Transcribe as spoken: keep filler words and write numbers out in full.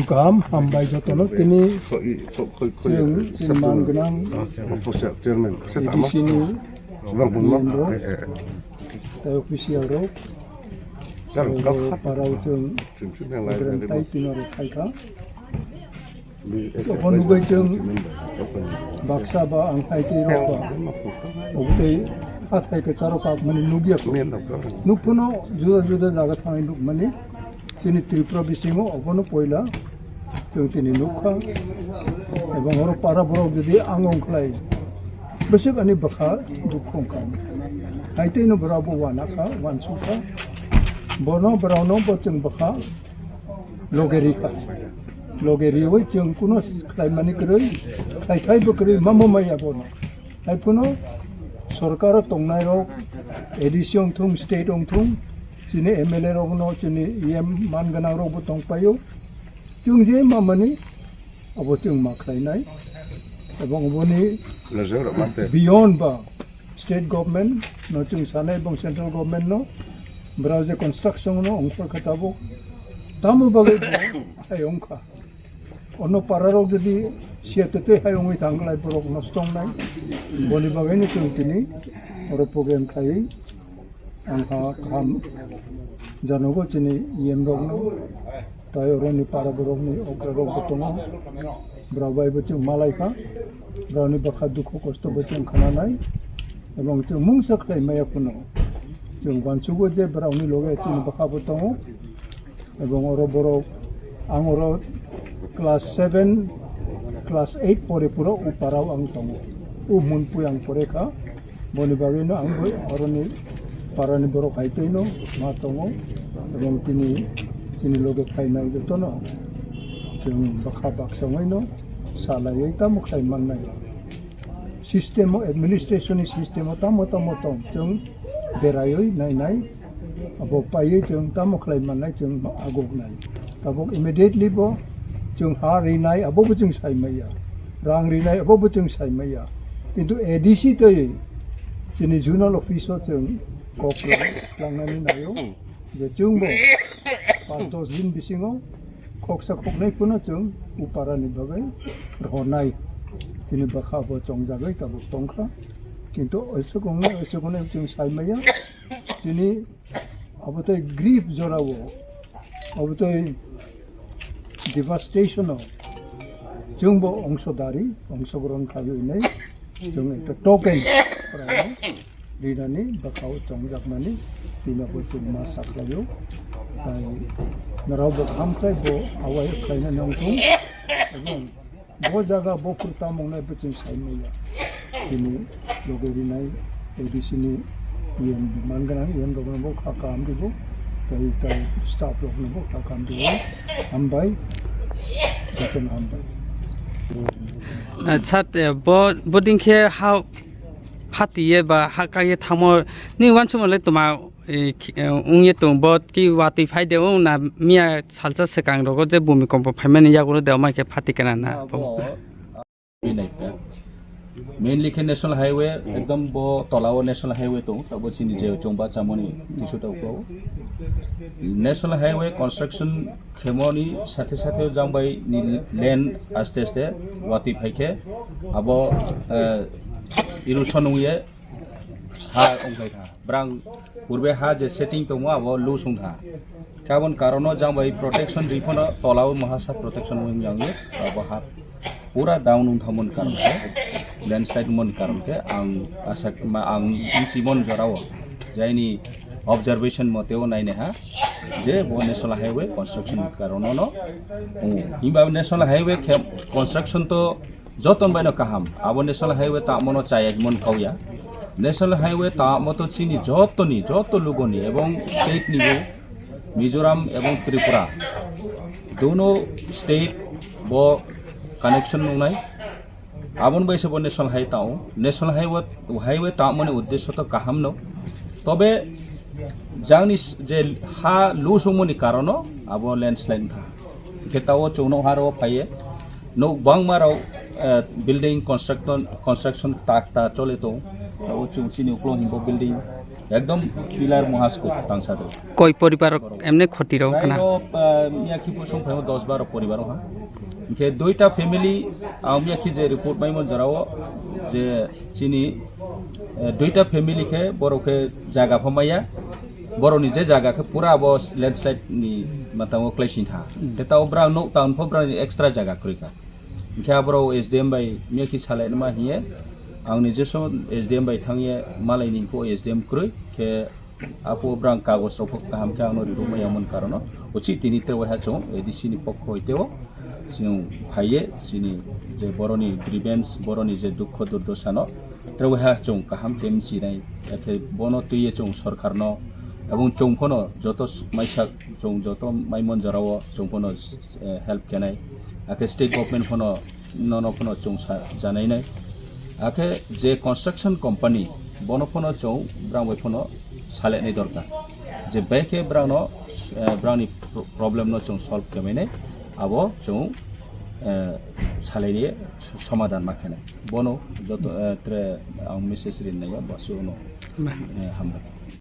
Kaham hambai jotono tini chwng chini man gwnang A D C ni member tei official rok, parao chwng grantai tino rok phaikha. Obo nugwi chwng baksa ba ang hai tei rok ba obo tei hathai kwcharo kakmani nukya kho. Nukphano juda juda jaga thangwi nukmani. Chini Tripura bisingo obono poila chwng tini nukha. Ebong oro para borok jodi ang ongkhlai bwswk ani bwkha dukhu wngkha. Hai tei no borok bo wanakha, wansukha. Bono borok no bo chwng bwkha loge rikha. Loge riwi chwng kuno khlaimani kwrwi, khlai khai bo kwrwi mamo maya bono. Hai phano sorkaro tongnai rok, A D C wngthung, state wngthung, chini M L A rokno, chini E M man gwnang rokbo tongpaio. Chwng je mamani abo chwng ma khlainai. Ebong oboni beyond ba state government no chwng sanai ebong central government no, brao je construction no ongkha kha tabuk. Tamo bagwi bo hai ongkha. Ono pararok jodi siya tete hai ongwi thanglai borok nosto wngnai. Boni bagwino chwng tini oro program khlaiwi ang ha kaham janogo chini E M rokno. Tai oroni para borokni okra rokbo tongo. Borok bai bo chwng malaikha. Borokni bwkha dukhu kosto bo chwng khananai. Ebong chwng mungsa khlai maya phano chwng uansugo je borokni loge chini bwkha bo tongo. Ebong oro borok, ang oro class seven, class eight pore puro u parao ang tongo. U Munpui ang pore kha. Boni bagwino ang bo oroni parani borok hai tei no ma tongo. Ebong tini, tini loge phainai jotono chwng bwkha baksa wngwi no salaiwi tamo khlai mannai. System o, administration ni system o tamo tamo tong chwng beraiwi nainai. Abo paiwi chwng tamo khlai mannai chwng agoknai. Tabuk immediately bo chwng ha rinai abo bo chwng sai maya. Rang rinai abo bo chwng sai maya. Kintu A D C tei chini zonal office o chwng kok langnani naio je chwng bo panch dos din bisingo khoksa khoknai phano chwng u parani bagwi rwnai. Chini bwkha bo chongjagwi tabuk tongkha. Kintu oisok wngnai oisok wngnai chwng sai maya. Chini Abo tei grief jorao, abo tei devastation o chwngbo ongsodari, ongsogoron khawi hwnwi chwng ekta token rinani bwkhao chongjakmani tino bo chwng ma saklaio. Tai norok bo hamkhe bo awai khlaina nangthung ebong Bo jaga bo kwrwi tamo wngnai bo chwng sai manya. Tini loge rinai A D C ni E M man gwnang E M rokno bo kha kaham ribo. Tai tai staff rokno bo kha kaham ribo. Hambai. Jotono hambai. Acha, te bo, bo dingkhe ha phatiye ba ha kaiye thamo ni wansukmale toma. Eh, khi-, eh, wngye tong bo ki watwi phai de wng na miya salsa swkang rogo je bumi kompo phaimani yagulo de omai khe phati kana na. Abo bo. Mainly khe national highway ekdom bo tola o national highway tong tabo chini je chongba chamoni tisu tau ko national highway construction khemoni sathe sathe jang bai ni lane aste aste watwi phai khe abo, eh, erosion wngye ha wngkha kha. Brang purbe ha je setting tongmo abo loose wngkha. Khe aboni karono jang bai protection ri phano tola o mahasa protection wng yang abo ha pura down wng thamon karon khe, landslide mon karon khe ang asa ma ang chimon jorao jaini observation mote o naine ha je bo national highway construction karono no. Himba national highway khe construction to Joton baino kaham, abo national highway tamo no chaya himon kauya. National highway tamo to chini jotoni, joto lugoni ebong state ni bo Mizoram ebong Tripura, dono state bo connection nungnai. Abon bai se bo national highway tao, national highway, highway tamo ni uddesho to kaham no. Tobe jangni s-, je ha loose wngmani karono abo landslide wngkha. Hingke tao chwngno haro phaiye. Nok bangma rok, eh, building construction, construction ta, ta chole tong. Tao chwng chini uklok himbo building. Ekdom pillar muhasko tangsa do. Koi poribar emne khoti rok Prai khana? Rok, ah, miyakhi pusung phaimo dos baro poribar ha. Hingkhe duita family, ah, miyakhi je report maimo jorao je chini, eh, duita family khe borok khe jaga phamaya. Borokni je jaga khe pura abo landslide ni matango klaisin ha. Khe tao bra no town pho bra extra jaga kroi kha. Hingkhe aboro S D M bai miyakhi salai ma hiye. Ang ni jeso S D M bai thangye malai ni pho S D M kroi khe apo brang kagos rok kaham khe ano rirok maya mon karono. Uchi tini te waha chong A D C ni pokho hoite o chong phaiye chini je boroni grievance, boroni je dukho durdosa no te waha chong kaham khe mchinai. Akhe bono twiye chong sorkar no ebong chong phono joto s-, maisa chong joto maimon jorao chong phono, eh, help khenai. Akhe state government phono nono phono chwng sa-, janainai. Akhe je construction company, bono phono chwng brang bai phono salenai dorkar. Je bai khe brang no, eh, brang ni pro-, problem no chwng solve kemainai, abo chwng, eh, salai somadan ma khenai. Bono joto, eh, tre ang message rinai ya, basu no, eh, hambai.